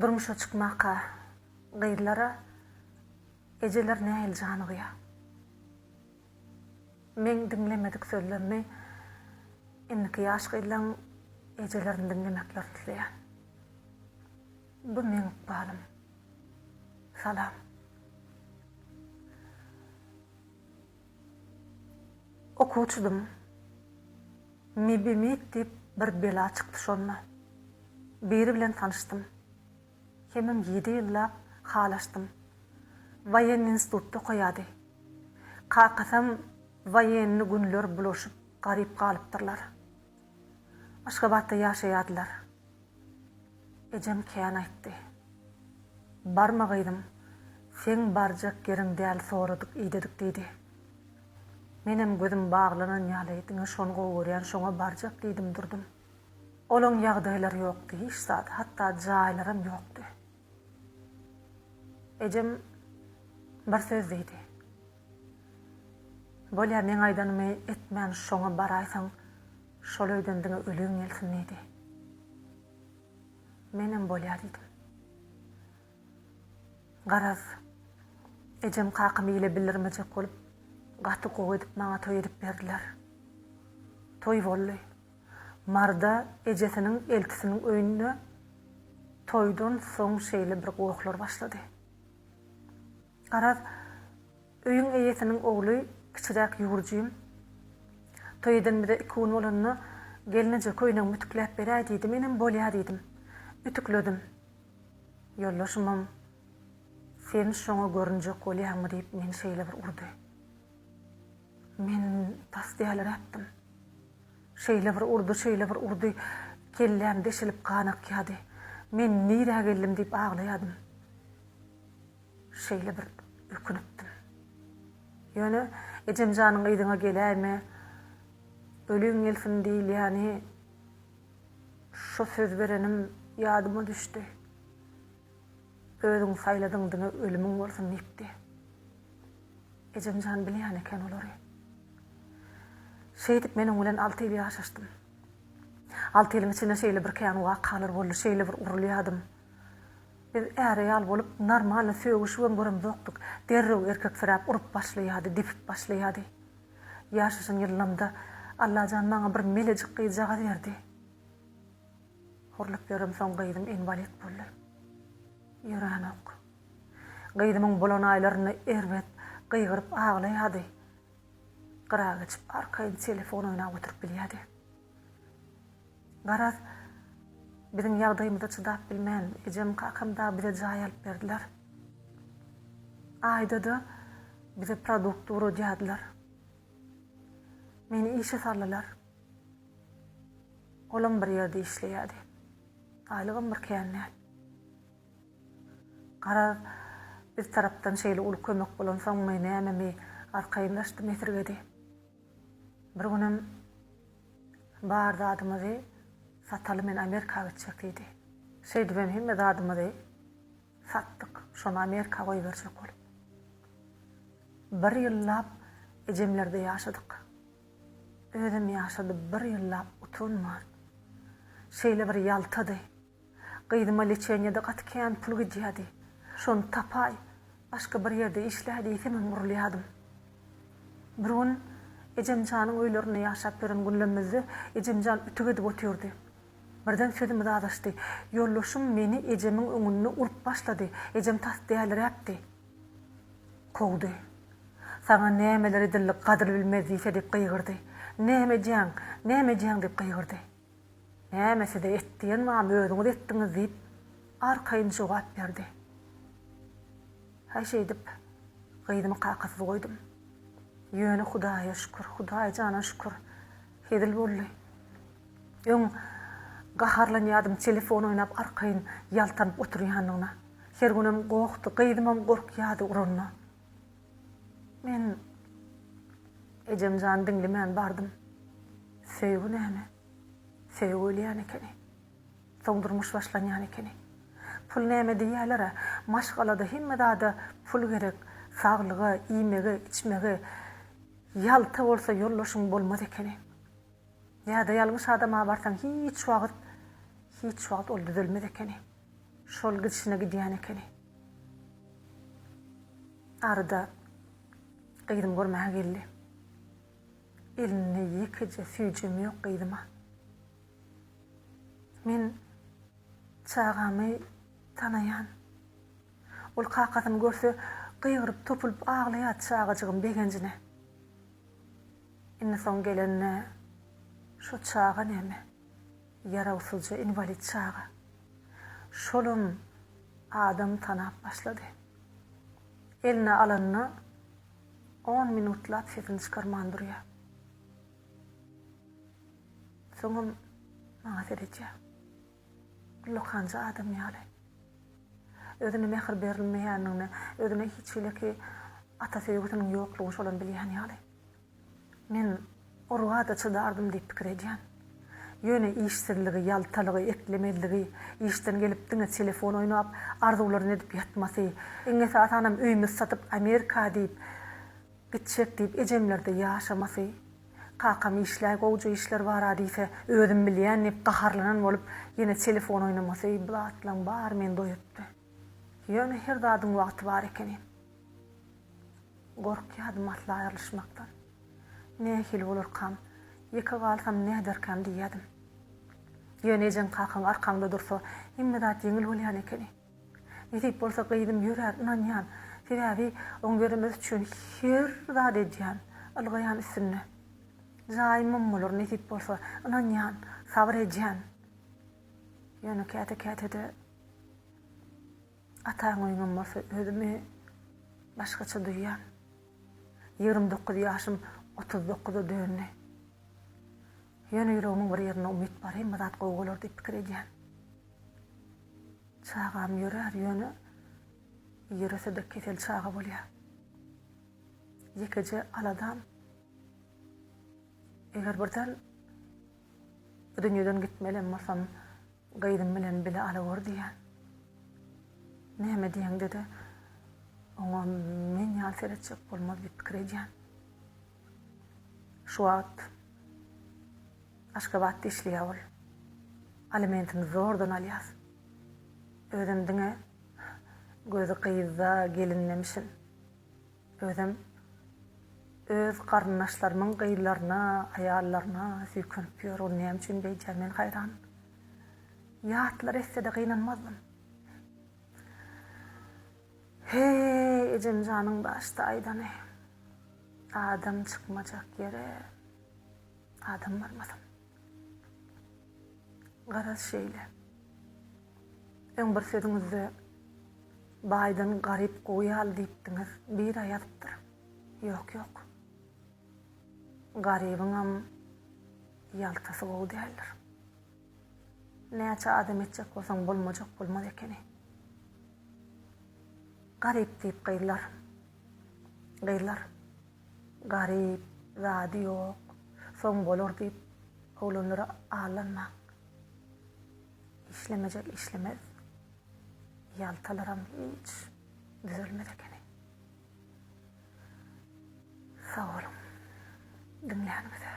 Durmuşa çykmaka gyzlara ejeler nähili janygýar. Meň diňlemedik sözlerimi indiki ýaş gyzlaň ejelerini diňlemeklerini isleýän. Bu meň ykbalym. Salam. Okuwçydym. Mibimit diýip bir bela çykdy şonda. Biri bilen tanyşdym. Hemem ýedi ýyllap halaşdym. Woýennyý institutda okaýady. Kakasam woýennyý günler bulaşyp garyp galypdyrlar. Aşgabatda ýaşaýadylar. Ejem kän aýtdy. Barma gyzym, seň barjak ýeriň däl soradyk idedik diýdi. Menem gözüm baglanan ýaly diňe şony gowy görýän şoňa barjak diýdim durdum. Olaň ýagdaýlary ýokdy hiç zat hatda jaýlaram ýokdy. Ejem bir söz diýdi. Bolýa meň aýdanymy etmän şoňa baraýsaň şol öýden diňe öliň gelsin diýdi. Menem bolýa diýdim. Garaz, ejem kakam ile bildirmejek bolup, gaty gowy edip maňa toý edip berdiler. Toý boldy. Maryda ejesiniň eltisiniň öýünde toýdan soň şeýle bir gohlar başlady. Garaz, öýüň eýesiniň ogly kiçiräk ýüwürjim toý edenimize iki gün bolanda, Gelneje, köýnegimi ütükläp beräý diýdi. Menem bolýa diýdim. Ütükledim. Ýoldaşymam, Sen şoňa görünjek bolýaňmy diýip meni şeýle bir urdy. Men tas däliräpdim. Şeýle bir urdy, şeýle bir urdy, kelläm deşilip gan akýardy. Men nirä geldim diýip aglaýardym. Şeýle bir ökünipdim. Ýöne ejem janyň yzyňa geläýme, öliň gelsin diýilýäni Şo söz berenim ýadyma düşdi. Özüň saýladyň diňe ölümiň bolsun diýipdi. Ejemjan bilýän eken olary. Şeýdip men oň bilen alty ýyl ýaşaşdym. Alty ýylyň içinde şeýle bir kän wakalar boldy, şeýle bir urulýadym. Biz är-aýal bolup normalny sögüşibem göremzokdyk. Derrew erkeksiräp urup başlaýady, depip başlaýady. Ýaşaşan ýyllamda Allajan maňa bir melejik gyzjagaz berdi. Horlap ýöremsoň gyzym inwalid boldy. Ýöränok. Gyzymyň bolan aýlarynda erbet gygyryp aglaýardy. Gyra geçip arkaýyn telefon oýnap oturyp bilýärdi. Garaz, biziň ýagdaýymyza çydap bilmän, ejem, kakam dagy bize jaý alyp berdiler. Aýda-da bize produkt ugradýardylar. Meni işe saldylar. Olam bir ýerde işleýärdi. Aýlygam bir kän däl. Garaz, biz tarapdan şeýle uly kömek bolansoňmy, nämemi, arkaýynlaşdym, esirgedi. Bir günem Bar zadymyzy sataly men Amerika gitjek diýdi. Şeýdibem hemme zadymyzy satdyk, şony Amerika goýberjek bolup. Bir ýyllap ejemlerde ýaşadyk. Özem ýaşady bir ýyllap utanman. Şeýle bir ýaltady. Gyzyma leçeniýede gaty kän pul gidýädi. Şony tapaý, başga bir ýerde işläý diýsemem urulýadym. Bir gün Ejemjanyň öýlerinde ýaşap ýören günlemizde Ejemjan ütük edip otyrdy. Birden sözümiz azaşdy. Ýoldaşym meni ejemiň öňünde urup başlady. Ejem tas däliräpdi. Kowdy. Saňa nämeler edildi gadyr bilmez diýse diýip gygyrdy. Näme edýäň? Näme edýäň diýip gygyrdy. Näme size et diýen barmy özüňiz etdiňiz diýip arkaýyn jogap berdi. Häý şeýdip gyzymy kakasyz goýdum. Ýöne Hudaýa şükür, Hudaý jana şükür hezil boldy. Öň gaharlanýadym telefon oýnap arkaýyn ýaltanyp oturýanyna. Her günem gohdy, gyzymam gorkýady uranyna. Men ejemjany diňlemän bardym. Söýgi näme? Söýgi ölýän ekeni. Soň durmuş başlanýan ekeni. Pul näme diýýäler-ä, maşgalada hemme zada pul gerek, saglyga, iýmege, içmege. Ýalta bolsa ýoldaşyň bolmaz ekeni. Ýa-da ýalňyş adama barsaň hiç wagt, hiç wagt ol düzelmez ekeni. Şol gidişine gidýän ekeni. Arada gyzym görmäge geldi. Elinde ýekeje süýjem ýok gyzyma. Men çagamy tanaýan. Ol kakasyny görse gygyryp topulyp aglaýardy çagajygym begenjine. Indi soň gelende şo çaga näme? Ýarawsyzja inwalid çaga. Şolam adam tanap başlady. Eline alanda on minutlap sesini çykarman durýar. Soňam maňa seredýär. Ullakanja adam ýaly. Özüne mähir berilmeýändigini, özüne hiç hili ata söýgüsiniň ýoklugyny şolam bilýän ýaly. Men urga-da çydardym diýip pikir edýän. Ýöne işsizligi, ýaltalygy, eklemezligi, işden gelip diňe telefon oýnap, arzuwlaryny edip ýatmasy, iň esasanam öýümizi satyp Amerika diýip gitjek diýip ejemlerde ýaşamasy, kakam işläý gowja işler bar-a diýse, özüm bilýän diýip gaharlanan bolup ýene telefon oýnamasy bu zatlaň bary meni doýurtdy. Ýöne her zadyň wagty bar ekeni. Gorkýadym asla aýrylyşmakdan. Nähili bolarkam, ýeke galsam näderkäm diýýädim. Ýöne ejeň-kakaň arkaňda dursa, hemme zat ýeňil bolýan ekeni. Nesip bolsa gyzym ýörär, ynanýan. Sebäbi oň ýöremesi üçin her zat edýän, ylgaýan üstünde. Jaýymam bolar nesip bolsa, ynanýan, sabyr edýän. Ýöne käte-käte-de Ataň öýüňem bolsa özümi başgaça duýýan. 29 ýaşym 39-a döndi. Ýöne ýüregimiň bir ýerinde umyt bar, hemme zat gowy bolar diýip pikir edýän. Çagam ýörär, ýöne ýörese-de kesel çaga bolýar. Ýekeje aladam, eger birden bu dünýeden gitmelem bolsam, Gyzym bilen bile alawor diýýän. Näme diýeňde-de, oňa men ýaly seretjek bolmaz diýip pikir edýän. Şu wagt Aşgabatda işleýär ol. Alimentini zordan alýas. Özem diňe gözi gyzda, gelindemişin. Özem öz garyndaşlarymyň gyzlaryna, aýallaryna süýkenip ýör. Ol näme üçin beýdýär, men haýran. Ýatlar etse-de gynanmazdym. Heý, ejem janyň başda aýdany, Adam çykmajak ýere adam barmasyn. Garaz şeýle. Öň bir sözüňizde Baýdan garyp gowy ýaly diýipdiňiz, bir-ä ýazypdyr. Ýok, ýok. Garybyňam ýaltasy gowy däldir. Näçe adam etjek bolsaň bolmajak bolmaz ekeni. Garyp diýip gyzlar. Gyzlar. Garyp, zady ýok, soň bolar diýip oglanlara aldanmaň. Işlemejek işlemez. Ýaltalaram hiç düzelmez ekeni. Sag boluň diňläniňize.